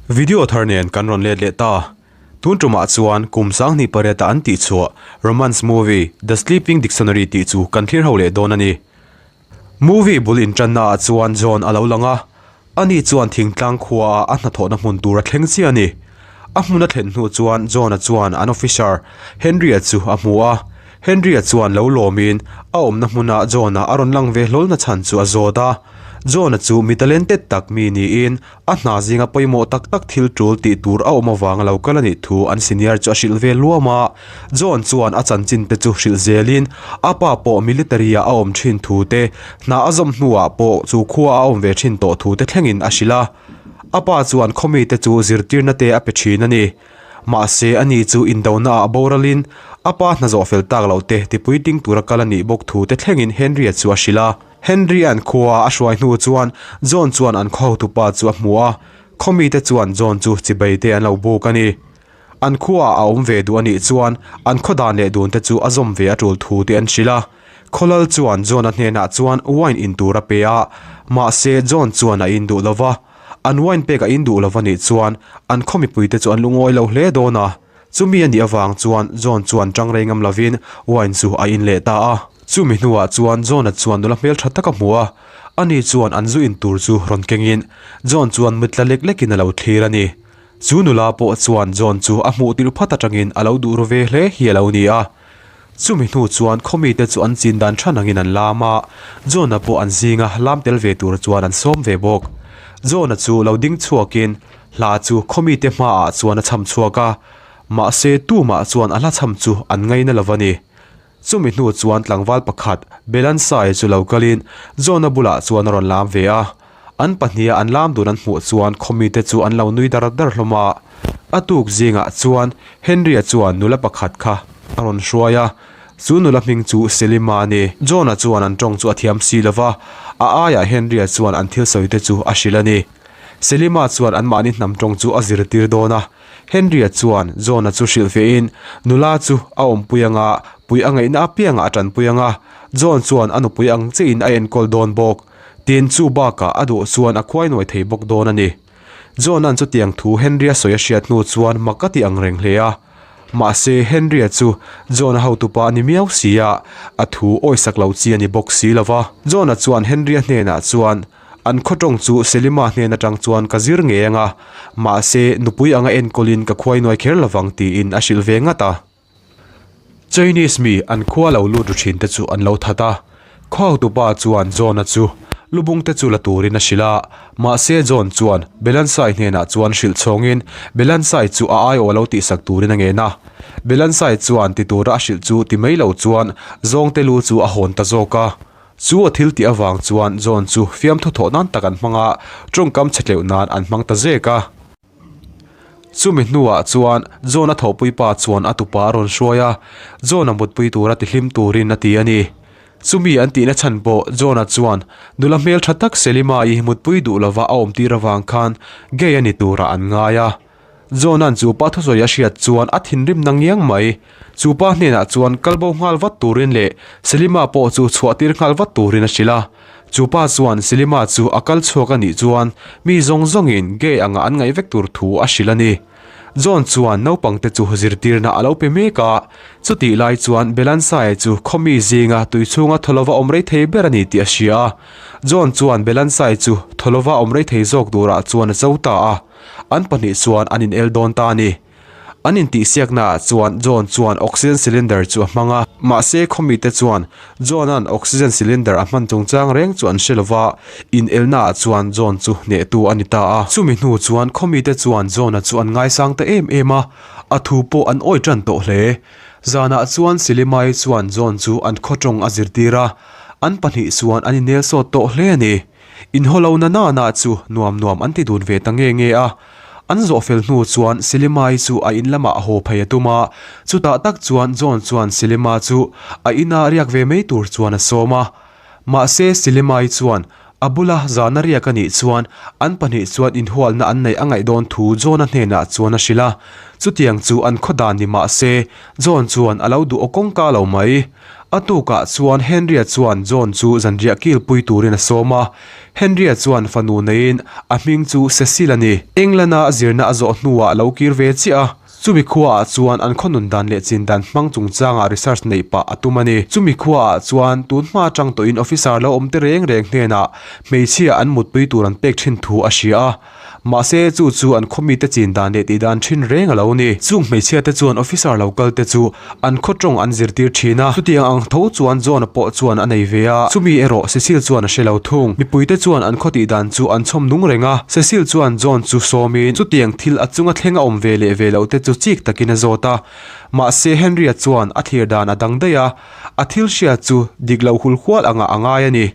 Video thar nen kan rawn let leh ta. Tun tumah chuan kum 28 a an tih chhuah romance movie The Sleeping Dictionary tih chu kan thlir ho leh dawn a ni. Movie bul intanna ah chuan John a lo lang a, ani chuan thingtlang khua ah a hnathawhna hmun tur a thleng chiah a ni. A hmun a thlen hnu chuan John-a chuan an officer Henry-a chu a hmu a, Henry-a chuan lo lawmin a awmna hmuna John-a a rawn lang ve hlawlna chhan chu a zawt a. John-a chu mi talented tak mi niin a hna zinga pawimawh tak tak thil tul tih tur a awm avanga lo kal a nih thu an senior chu a hrilh ve luam a. John chuan a chanchin te chu hrilh zelin a pa pawh military ah a awm thin thu te, hna a zawm hnuah pawh chu khua a awm ve thin tawh thu te thlengin a hrilh a. A pa chuan khawmi te chu zirtirna te a pe thin a ni. Mahse ani chu indona ah boralin a pa hna zawh fel tak loh te tipuiting tura kal a nih bawk thu te thlengin Henry-a chu a hrilh a. Henry-a'n khua a hruai hnu chuan John chuan an khaw hotupa chu a hmu a, khawmite chuan John chu chibai te an lo buk a ni. An khuaah a awm ve duh a nih chuan an khaw dan leh dun te chu a zawm ve a tul thu te an hrilh a. Khawlal chuan John-a hnenah chuan wine in tur a pe a, mahse John chuan a in duh lo va. An wine pek a in duh lo va nih chuan an khaw mipuite chu an lungawi lo hle dawn a. Chumi a nih avang chuan John chuan tang rei ngam lovin wine chu a in leh ta a. Chumi hnuah chuan John-a chuan nula hmeltha tak a hmu a, ani chuan an zu in tur chu rawn kengin John chuan mutla lek lekin a lo thlir a ni. Chu nula pawh chuan John chu a hmuh tirh phat atangin a lo duh ru ve hle hi a lo ni a. Chumi hnu chuan khawmite chu an chin dan than angin an lam a, John-a pawh an zinga lam tel ve tur chuan an sawm ve bawk. John-a chu lo ding chhuakin hla chu khawmite hmaah chuan a chham chhuak a, mahse tumah chuan a hla chham chu an ngaina lo va ni. Chumi hnu chuan tlangval pakhat Belansai chu lo kalin John-a bulah chuan a rawn lam ve a. An pahniha an lam dun an hmuh chuan khawmite chu an lo nui dar dar hlawm a. A tuk zingah chuan Henry-a chuan nula pakhat kha a rawn hruai a, chu nula hming chu Selima a ni. John-a chuan an tawng chu a thiam si lo va, a aiah Henry-a chuan an thil sawite chu a hrilh a ni. Selima chuan anmahni hnam tawng chu a zirtir dawn a, Henry-a chuan John-a chu hrilh fehin nula chu a awmpui anga pui a ngaihna apiangah a tanpui anga, John chuan a nupui ang chiahin a enkawl dawn bawk. Tin, chu bakah a duh chuan a khuai nuai thei bawk dawn a ni. John-a'n chutiang thu Henry-a sawi a hriat hnu chuan mak a ti ang reng hle a. Mahse, Henry-a chu John-a hotupa a ni miau si a, a thu awisak lo chi a ni bawk si lo va. John-a chuan Henry-a hnenah chuan, An khaw tawng chu Selima hnen atang chuan ka zir ngei ang a, mahse, nupui anga enkawlin ka khuai nuai kher lovang tiin a hrilh ve ngat a. Chinese mi an khua lo lut ru thin te chu an lo that a, khaw hotupa chuan John-a chu lubung te chu la turin a hrilh a, mahse John chuan Belansai hnenah chuan hrilh chhawngin Belansai chu a aiawh lo tihsak turin a ngen a, Belansai chuan ti tura a hrilh chu ti mai lo chuan zawngte lu chu a hawn ta zawk a, chu a thil tih avang chuan John chu fiamthu thawh nan tak an hmang a, tawngkam chhe tleuh nan an hmang ta zek a. Chumi hnuah chuan John-a thawhpui pa chuan a tupa a rawn hruai a, John-a mutpui tura tihlim turin a ti a ni. Chumi an tihna chhan pawh John-a chuan nula hmeltha tak Selima-i mutpui duh lova a awmtir avang khan gay a ni turah an ngai a. John-a'n chu pa thusawi a hriat chuan a thinrim na ngiang mai. Chu pa hnenah chuan kalbo nghal vat turin leh Selima pawh chu chhuahtir nghal vat turin a hrilh a. Chu pa chuan Silima chu a kal chhuak a nih chuan mi zawng zawngin gay anga an ngaih vek tur thu a hrilh a ni. John chuan naupangte chu zirtirna a lo pe mek a, chutih lai chuan Belansai chu khawmi zinga tui chhunga thaw lova awm rei thei ber a ni tih a hria a. John chuan Belansai chu thaw lova awm rei thei zawk turah chuan a cho ta a, an pahnih chuan an inel dawn ta a ni. An intihsiaknaah chuan John chuan oxygen cylinder chu a hmang a, mahse khawmite chuan John-a'n oxygen cylinder a hman chungchang reng chu an hre lo va, inelnaah chuan John chu hnehtu a ni ta a. Chumi hnu chuan khawmite chuan John-a chu an ngaisang ta em em a, a thu pawh an awi tan tawh hle. Zanah chuan Silimai chuan John chu an khawtawng a zirtir a, an pahnih chuan an inel sawt tawh hle a ni. Inhawlo na na na chu nuam nuam an ti dun ve ta nge nge a. An zawh fel hnu chuan Silimai chu a in lamah a haw phei a tum a, chutah tak chuan John chuan Silima chu a ina riak ve mai tur chuan a sawm a. Mahse Silimai chuan a bula zana riak a nih chuan an pahnih chuan inhualna an neih a ngaih dawn thu John-a hnenah chuan a hrilh a. Chutiang chu an khaw dan ni mahse John chuan a lo duh aw kawngka lo mai. A tukah chuan Henry-a chuan John chu zanriah kilpui turin a sawm a. Henry-a chuan fanu neiin a hming chu Cecil a ni. England-a zirna a zawh hnuah a lo kir ve chiah a. Chumi khuaah chuan an khaw nun dan leh chin dan hmang chungchangah research neih pah a tum a ni. Chumi khuaah chuan tun hma atang tawhin officer lo awm te reng reng hnenah hmeichhia an mutpui tur an pek thin thu a hria a. Mahse chu chu an khaw mite chin dan leh tih dan thin reng a lo ni. Chung hmeichhia te chuan officer lo kal te chu an khaw tawng an zirtir thin a. Chutiang ang tho chuan John-a pawh chuan a nei ve a, chumi erawh Cecil chuan a hre lo thung. Mipuite chuan an khaw tih dan chu an chhawm nung reng a, Cecil chuan John chu sawmin chutiang thil a chunga thleng a awm ve leh ve loh te chu chik takin a zawt a. Mahse Henry-a chuan a thlir dan a dang daih a, a thil hriat chu dik lo hul hual angah a ngai a ni.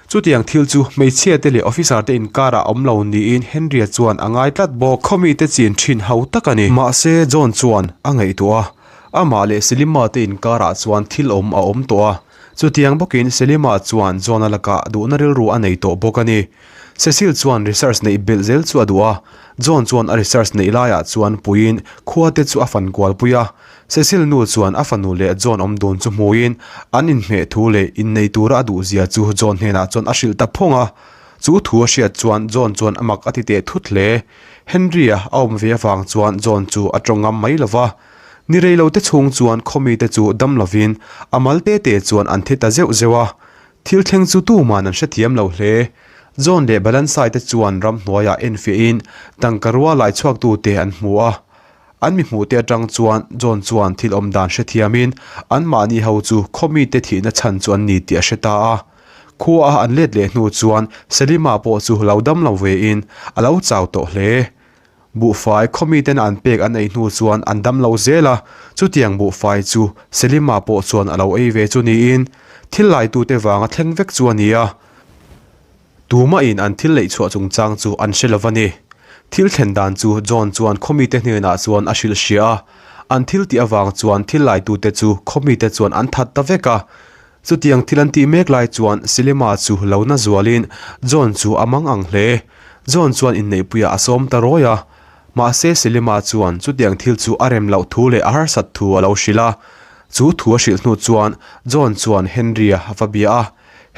Chutiang thil chu hmeichhia te leh officer te inkarah awm lo niin Henry-a chuan a ngai tlat bawk. Khawmite chin thin ho tak a ni. Mahse John chuan a ngaihtuah a, amah leh Selima te inkarah chuan thil awm a awm tawh a. Chutiang bawkin Selima chuan John-a lakah duhna rilru a nei tawh bawk a ni. Cecil chuan research neih belh zel chu a duh a, John chuan a research neih laiah chuan puiin khua te chu a fan kualpui a. Cecil nu chuan a fanu leh John awm dun chu hmuin an inhmeh thu leh innei tura a duhzia chu John hnenah chuan a hrilh ta phawng a. Chu thu a hriat chuan John chuan a mak a ti teh thut hle. Henry-a a awm ve avang chuan John chu a tawng ngam mai lo va. Ni rei lo te chhung chuan khawmite chu dam lovin a mal te te chuan an thi ta zeuh zeuh a. Thil thleng chu tuman an hrethiam lo hle. John leh Balansai te chuan ramhnuaiah enfiahin tangka rua lai chhuaktute an hmu a. An mi hmuhte atang chuan John chuan thil awm dan hrethiamin anmahni ho chu khawmite thihna chhan chu an ni tih a hre ta a. Khua a an let leh hnu chuan Selima pawh chu lo dam lo vein a lo chau tawh hle. Buhfai khawmiten an pek an ei hnu chuan an dam lo zel a, chutiang buhfai chu Selima pawh chuan a lo ei ve chu niin thil laitute vanga thleng vek chu a ni a. Tumahin an thil leih chhuah chungchang chu an hre lo va ni. Thil thlen dan chu John chuan khawmite hnenah chuan a hrilh hria a. An thil tih avang chuan thil laitute chu khawmite chuan an that ta vek a. Chutiang thil an tih mek lai chuan Silima chu lo na zualin John chu a mang ang hle. John chuan inneihpuiah a sawm ta rawi a. Mahse Silima chuan chutiang thil chu a rem loh thu leh a harsat thu a lo hrilh a. Chu thu a hrilh hnu chuan John chuan Henry-a a va bia a.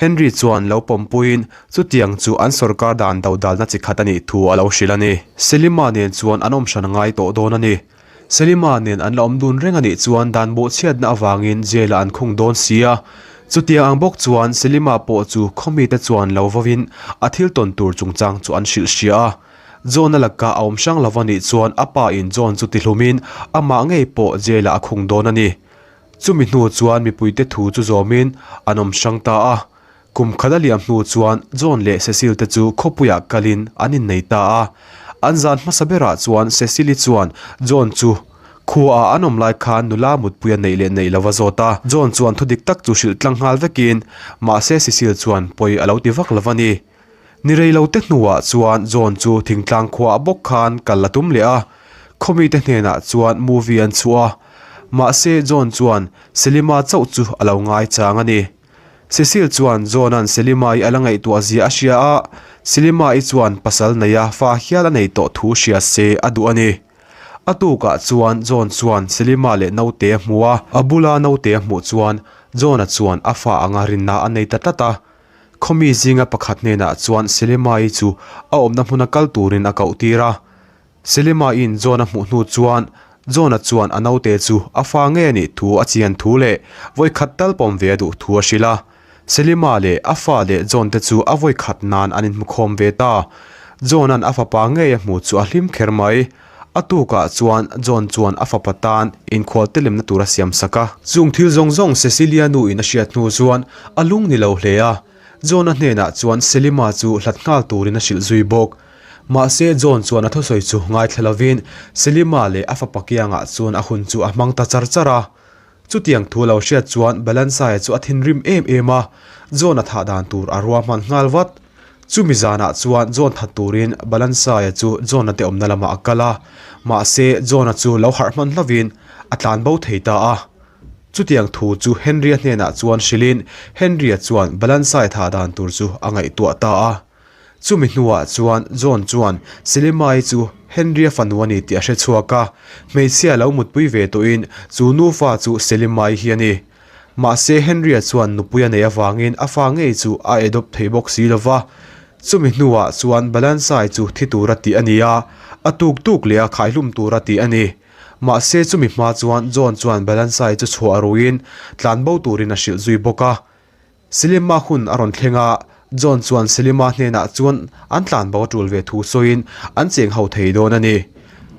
Henry chuan lo pawmpuiin chutiang chu an sorkar dan dodalna chi khat a nih thu a lo hrilh a ni. Selima nen chuan an awm hran ngai tawh dawn a ni. Selima nen an la awm dun reng a nih chuan dan bawhchhiatna avangin jail-ah an khung dawn si a. Chutiang ang bawk chuan Selima pawh chu khawmite chuan lo vawin a thil tawn tur chungchang chu an hrilh hria a. John-a lakah a awm hrang lo a nih chuan a pa in John chu tihlumin amah ngei pawh jail-ah a khung dawn a ni. Chumi hnu chuan mipuite thu chu zawmin an awm hrang ta a. Kum khat a liam hnu chuan John leh Cecil te chu khawpuiah kalin an innei ta a. An zan hmasa berah chuan Cecil-i chuan John chu khuaah an awm lai khan nula mutpui a neih leh neih lo a zawt a. John chuan thu dik tak chu hrilh tlang nghal vekin mahse Cecil chuan pawi a lo ti vak lo a ni. Ni rei lo te hnuah chuan John chu thingtlang khuaah bawk khan kal a tum leh a, khawmite hnenah chuan movie an chhuah a, mahse John chuan Selima chauh chu a lo ngaichang a ni. Cecil chuan John-a'n Selima-i a la ngaihtuah zia a hria a, Selima-i chuan pasal neia fa hial a nei tawh thu hria se a duh a ni. A tukah chuan John chuan Selima leh naute a hmu a, a bula naute a hmuh chuan John-a chuan a fa anga rinna a nei ta tlat a. Khawmi zinga pakhat hnenah chuan Selima-i chu a awmna hmuna kal turin a koh tir a. Selima-i'n John a hmuh hnu chuan John-a chuan a naute chu a fa ngei a nih thu a chian thu leh vawikhat tal pawm ve a duh thu a hrilh a. Selima leh a fa leh John te chu a vawikhat nan an inhmukhawm ve ta. John-a'n a fapa ngei a hmuh chu a hlim kher mai. A tukah chuan John chuan a fapa tan inkhual te lemna tur a siam sak a. Chung thil zawng zawng Cecilia nu in a hriat hnu chuan a lung ni lo hle a, John-a hnenah chuan Selima chu hlat nghal turin a hrilh zui bawk. Mahse John chuan a thusawi chu ngaithla lovin Selima leh a fapa kiangah chuan a hun chu a hmang ta char char a. Chutiang thu lo hriat chuan Balansaya chu a thinrim em em a, John-a thah dan tur a ruahman nghal vat. Chumi zanah chuan John that turin Balansaya chu John-a te awmna lamah a kal a, mahse John-a chu lo harh hman hlovin a tlan bo thei ta a. Chutiang thu chu Henry-a hnenah chuan hrilhin Henry-a chuan Balansaya thah dan tur chu a ngaihtuah ta a. Chumi hnuah chuan John chuan Selimai chu Henry-a fanu a ni tih a hre chhuak a, hmeichhia lo mutpui ve tawhin chu nufa chu Selimai hi a ni. Mahse Henry-a chuan nupui a neih avangin a fa ngei chu a adopt thei bawk si lo va. Chumi hnuah chuan Balansai chu thi tura tih a ni a, a tuk tuk leh a khaihlum tura tih a ni. Mahse chumi hma chuan John chuan Balansai chu chhuah ruin tlanbo turin a hrilh zui bawk a. Selima hun a rawn thleng a, John chuan Selima hnenah chuan an tlanbo a tul ve thu sawiin an cheng ho thei dawn a ni.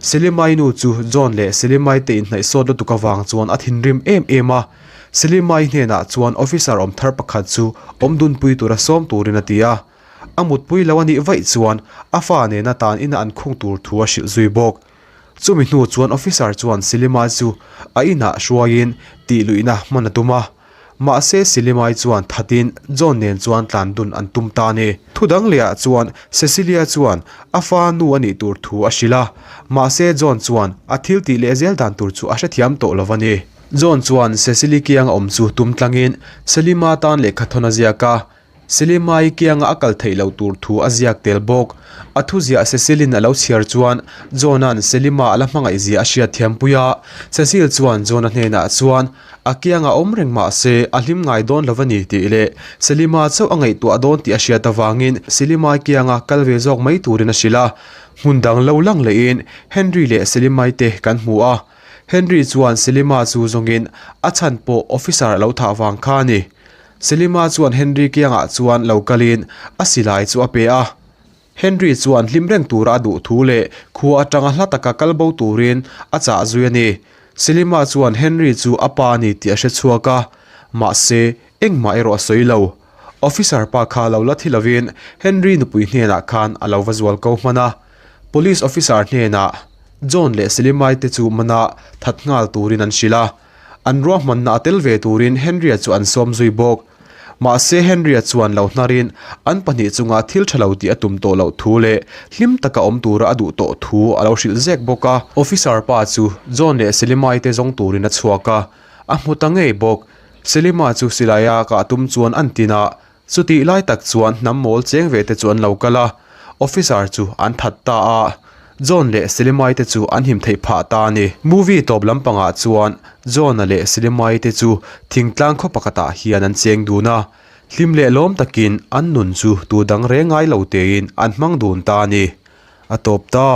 Selimai nu chu John leh Selimai te inhnaih sawt lutuk avang chuan a thinrim em em a. Selimai hnenah chuan officer awm thar pakhat chu awm dunpui tura sawm turin a ti a. A mutpui lo a nih vaih chuan a fa nena tan ina an khung tur thu a hrilh zui bawk. Chumi hnu chuan officer chuan Selimai chu a inah hruaiin tih luihna hman a tum a. Mahse Silimai chuan thatin John nen chuan tlan dun an tum ta a ni. Thu dang lehah chuan Cecilia chuan a fa nu a nih tur thu a hrilh a, mahse John chuan a thil tih leh zel dan tur chu a hrethiam tawh lo a ni. John chuan Cecily kianga awm chu tum tlangin Selima tan lehkha thawn a ziak a, Selimai kianga a kal theih loh tur thu a ziak tel bawk. A thuziah Cecilin a lo chhiar chuan John-a'n Selima a la hmangaih zia a hriat thiampui a. Cecil chuan John-a hnenah chuan a kianga awm reng mah se a hlim ngai dawn lo a ni tih leh Selima chauh a ngaihtuah dawn tih a hriat avangin Selimai kianga kal ve zawk mai turin a hrilh a. Hmun dang lo lang lehin Henry leh Selimai te kan hmu a. Henry chuan Selima chu zawngin a chhan pawh officer a lo thah vang kha a ni. Selima chuan Henry kiangah chuan lo kalin a silai chu a pe a. Henry chuan hlim reng tura a duh thu leh khua atanga hla taka kal bo turin a chah zui a ni. Selima chuan Henry chu a pa a ni tih a hre chhuak a, mahse engmah erawh a sawi lo. Officer pa kha lo la thi lovin Henry nupui hnenah khan a lo va zual ko hman a. Police officer hnenah John leh Selimai te chu mana that nghal turin an hrilh a. An ruahmanna a tel ve turin Henry-a chu an sawm zui bawk. Mahse Henry-a chuan lo hnarin an pahnih chunga thil tha lo tih a tum tawh loh thu leh hlim taka awm tura a duh tawh thu a lo hrilh zek bawk a. Officer pa chu John leh Selimai te zawng turin a chhuak a, a hmu ta ngei bawk. Selima chu silaia kah tum chuan an tin a, Chutih lai tak chuan hnam mawl cheng ve te chu an lo kal a, officer chu an that ta a, John leh Selimai te chu an him theih phah ta a ni. Movie tawp lampangah chuan John-a leh Selimai te chu thingtlang khaw pakhatah hian an cheng dun a, hlim leh lawm takin an nun chu tu dang reng ngai lo tein an hmang dun ta a ni. A tawp ta.